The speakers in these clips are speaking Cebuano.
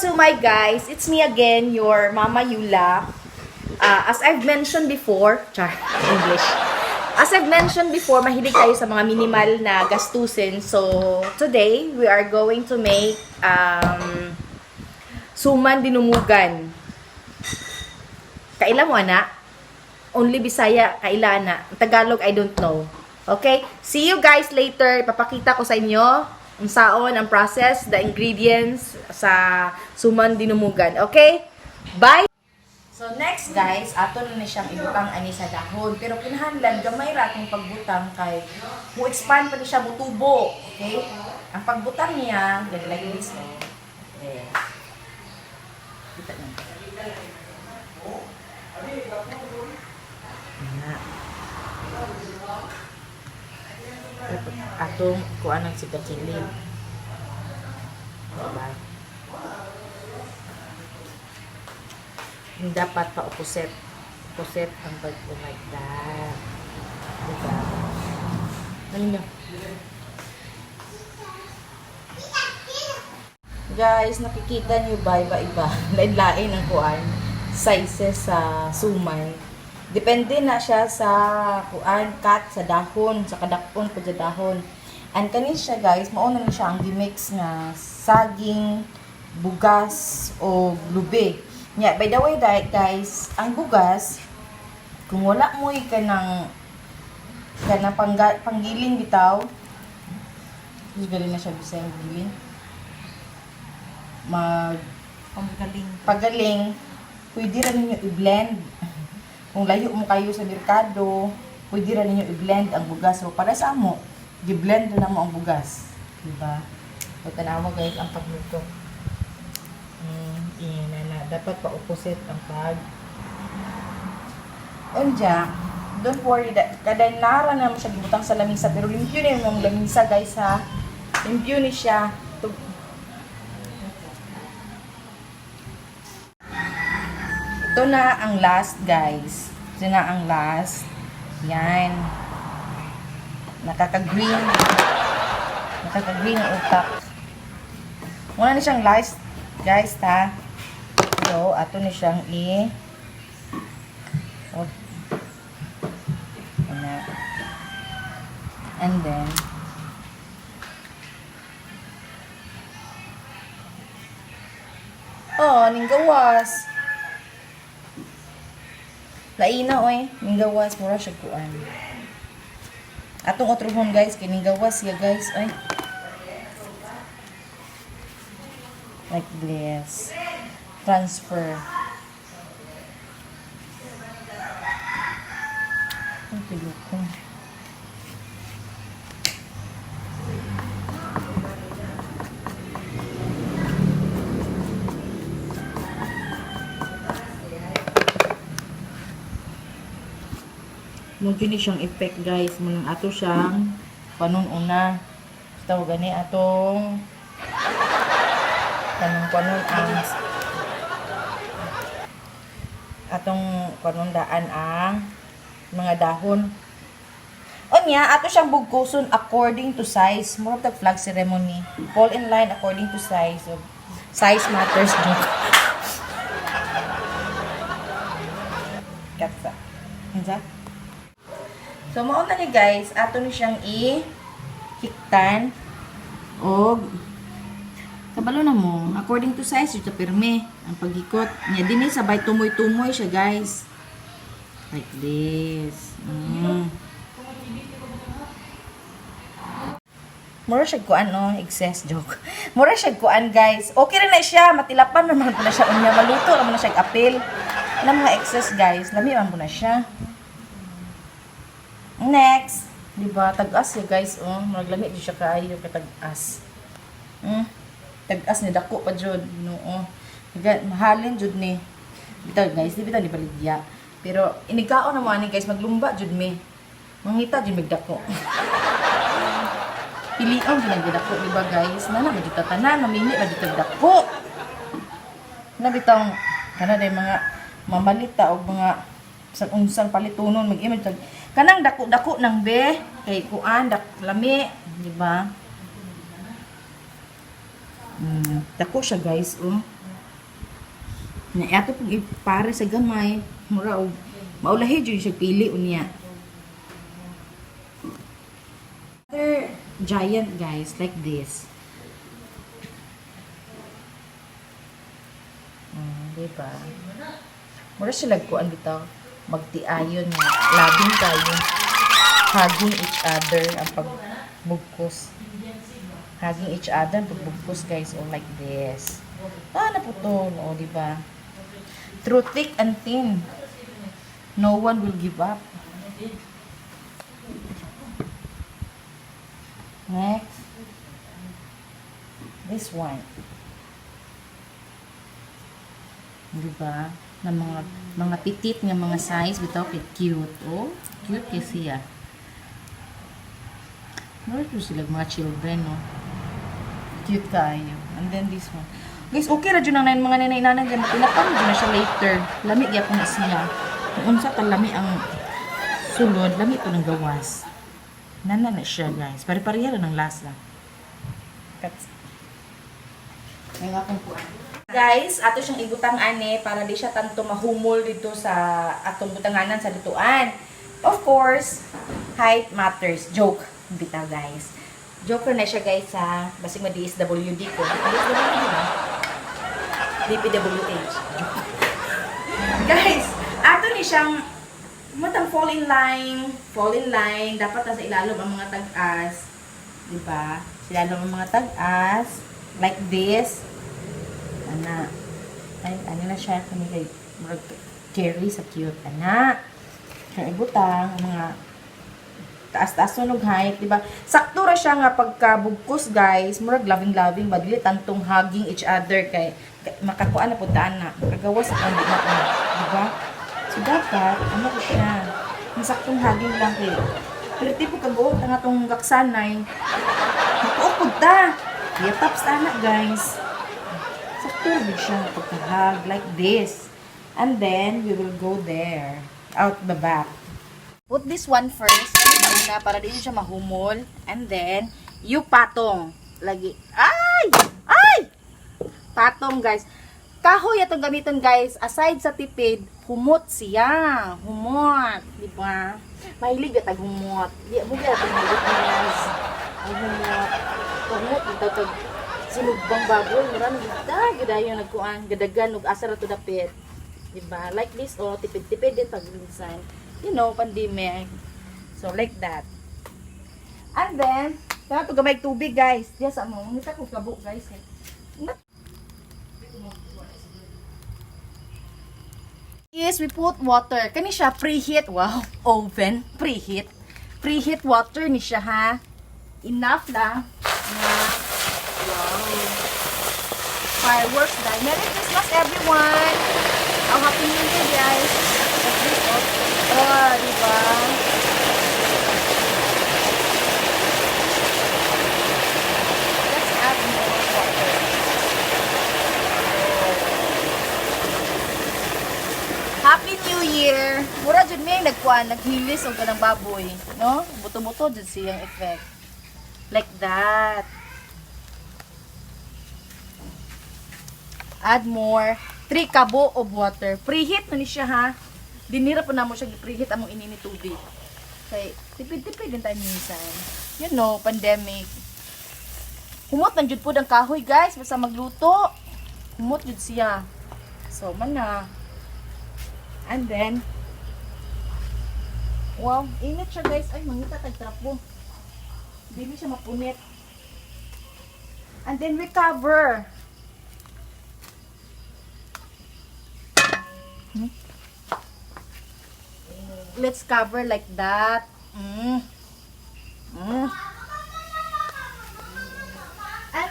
to my guys. It's me again, your Mama Eula. As I've mentioned before, char, English. As I've mentioned before, mahilig tayo sa mga minimal na gastusin. So, today, we are going to make suman dinumugan. Kaila mo, ana? Only Bisaya, kaila na. Tagalog, I don't know. Okay? See you guys later. Ipapakita ko sa inyo ang saon, ang process, the ingredients sa suman dinumugan. Okay? Bye! So next guys, ato na ni siyang ibutang ani sa dahon. Pero kinahanglan gamay ra atong pagbutang kay mo expand pa ni siya mutubo. Okay? Ang pagbutang niya, ganun like this. Oh. Okay. Kita niyo. Na. Dapat atong kuan ang sigatilid. Diba? Yung dapat pa opposite. Opposite ang pag oh like that. Diba? Ano nyo? Guys, nakikita niyo ba iba-iba? Lain-lain ang kuan sizes sa suman. Depende na siya sa kuan cut sa dahon, sa kadakon po sa dahon. And kani siya guys, mao na ni siya ang gimix nga saging, bugas o lubi. Nya, by the way guys, ang bugas kung wala mo'y kanang kanang panggiling bitaw, galing na siya bisaya giling mag Panggaling. Pagaling, pwede ra ninyo i-blend. Kung layo mo kayo sa merkado, pwede ra ninyo i-blend ang bugas. So, para sa amo, gi-blend na mo ang bugas. Diba? So, tanawa guys, ang pagluto. Na, na. Dapat pa opposite ang pag. Unja, don't worry, that, kada nara na mo siya gibutang sa lamisa, pero limpyo na yung lamisa guys ha. Limpyo ni siya. Ito na ang last, guys. Ito na ang last. Yan. Nakaka-green. Nakaka-green ang utak. Muna ni siyang last, guys, ha. So, ato ni siyang i... Oh. Ana. And then, oh, ning gawas. Laina oy, ning gawas mura siya kuan. Atong otruhon guys, kay ning gawas siya guys oy. Like this. Transfer. Ang tulog ko. Mo ni siyang effect guys, munang ato siyang panun-una. Basta gani atong kanang panon ang atong panundaan ang mga dahon. Unya, ato siyang bugkuson according to size. Mura tag flag ceremony. Fall in line according to size. So, size matters joke. Katsa. Kinsa? So, mao na ni guys, ato ni siyang i-hiktan og kabalo na mo, according to size, ito pirme ang paghikot. Nya dinhi sabay tumoy-tumoy siya, guys. Like this. Mura siya kuan no, excess joke. Mura siya kuan guys. Okay ra na siya, matilapan naman po na siya unya maluto naman na siya apil. Na mga excess guys, lami man po na siya. Next, di ba? Tag-as siya guys, oh. Murag lami jud siya kaayo kay tag-as. Tag-as ni dako pa jud, no. Oh. Mahalin jud ni. Bitaw guys, di bitaw ni baligya. Pero inigkaon na mo ani guys, maglumba jud mi. Mangita jud mig dako. Pilion jud ang dako, di ba guys? Nana man jud ta tanan, mamili man jud tag dako. Na bitong kana day mga mamalita og mga sa unsang palitunon mag-image tag kanang dako-dako nang be kay kuan dak lami, di ba? Dako siya guys, oh. Na ato pong ipare sa gamay, mura og maulahi jud siya pili unya. Other giant, guys, like this. Di ba? Mura sila kuan bitaw, magtiayon nga, labing kayo. Hugging each other ang pagbugkos. Hugging each other ang pagbugkos, guys, oh, like this. Ah, naputol, oh, di ba? Through thick and thin, no one will give up. Next. This one. Di ba? Na mga petite nga mga size bitaw kay cute. Oh, cute kay siya. Mura to sila mga children, no? Cute kayo. And then this one. Guys, okay ra jud ang mga nanay-nanay kay matinapang jud na siya later. Lami gyapon na siya. Kung unsa ka lami ang sulod, lami po ng gawas. Nana na siya, guys. Pare-pareha lang ng lasa. That's may akong kuan. Guys, ato siyang ibutang ane para di siya tanto mahumol dito sa atong butanganan sa lutuan. Of course, height matters. Joke. Bitaw, guys. Joker na siya, guys, ha. Basig ma-DSWD ko. DSWD ba? DPWH. Joke. Guys, ato ni siyang matang fall in line, fall in line, dapat nasa ilalom ang mga tag-as. 'Di ba? Sa ilalom ang mga tag-as like this. Ana. Ay, ano na siya kami kay murag cherry sa cute ana. Kaya ibutang ang mga taas-taas sunog height, di ba? Sakto ra siya nga pagkabugkos, guys, murag loving-loving ba, dili tantong hugging each other kay makakuan na pud taan na, makagawas ang di na, di ba? So dapat ano ko siya, ang saktong hugging lang kay pero tipo kabuok ang atong gaksanay. Matuok pud ta. Yataps ana, guys. Sakto ra gud siya nga pagka-hug like this. And then we will go there out the back. Put this one first, sa una, para di siya mahumol. And then, you patong. Lagi. Ay! Ay! Patong, guys. Kahoy atong gamiton, guys. Aside sa tipid, humot siya. Humot. Di ba? Mahilig tag humot. Di mo gyud atong witness. Ang humot. Humot ito tag sinugbang baboy. Mura nang gida. Gidayon nagkuan. Gadagan ug asa ra to dapit. Di ba? Like this, oh, tipid-tipid din pag minsan. Pandemic. So, like that. And then, kaya to gamay tubig, guys. Diya sa mo. Ngita ko kabo, guys. Eh. Is we put water. Kani siya preheat. Wow, oven preheat. Preheat water ni siya ha. Enough lang na wow. Fireworks dahil. Merry Christmas, everyone. Oh, Happy New Year, guys. Like this, oh. Oh, di ba? Let's add more water. Happy New Year! Mura jud mi nagkuan, naghilis og kanang baboy, no? Buto-buto jud siyang effect. Like that. Add more. 3 kabo of water. Preheat na ni siya ha. Dinira po na mo siya gi-preheat among inini tubig. Kay tipid-tipid din tayo minsan. Pandemic. Humot man jud pud ang kahoy, guys, basta magluto. Humot jud siya. So man na. And then, wow, init siya, guys. Ay, mangita tag trapo. Dili siya mapunit. And then we cover. Let's cover like that. And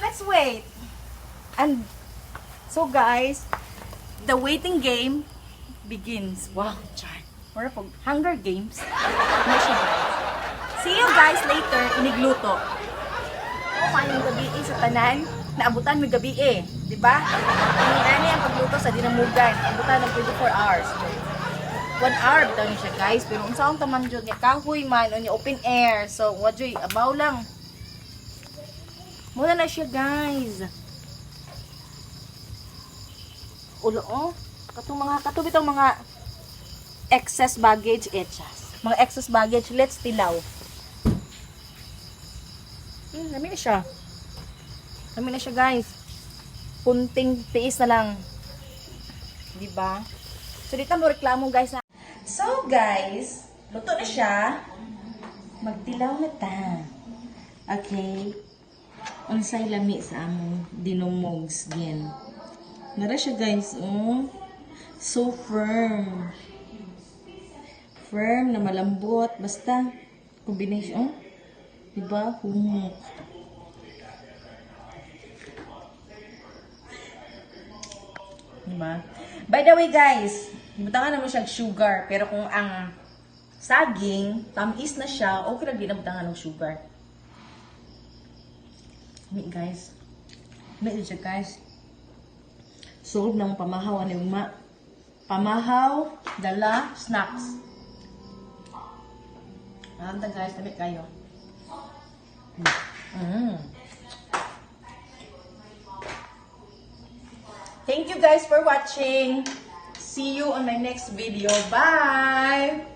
let's wait. And so guys, the waiting game begins. Wow, char. Mura pag Hunger Games. Ano siya, guys? See you guys later, inigluto. Oh, maayong gabi eh, sa tanan. Naabutan mi gabi eh, di ba? Ini ang pagluto sa dinamugan. Abutan ng 24 hours. 1 hour bitaw ni siya, guys, pero unsa ang taman jud nga kahoy man unya open air. So wa joy abaw lang. Muna na siya, guys. Ulo oh. Katong mga kato bitong mga excess baggage etchas. Mga excess baggage, let's tilaw. Lami na siya. Lami na siya, guys. Kunting tiis na lang. Di ba? So dito mo reklamo, guys, na. So guys, luto na siya. Magtilaw na ta. Okay. Unsay lami sa among dinumog skin. Nara siya, guys, oh. So firm. Firm na malambot. Basta, combination, oh. Diba? Humok. Diba? By the way, guys, ibutangan na mo siya sugar. Pero kung ang saging, tamis na siya, okay lang din ang butangan ng sugar. Mi, guys. Mi siya, guys. Solve ng pamahaw ani ugma. Pamahaw, dala, snacks. Anta, guys, tabi kayo. Thank you guys for watching. See you on my next video. Bye!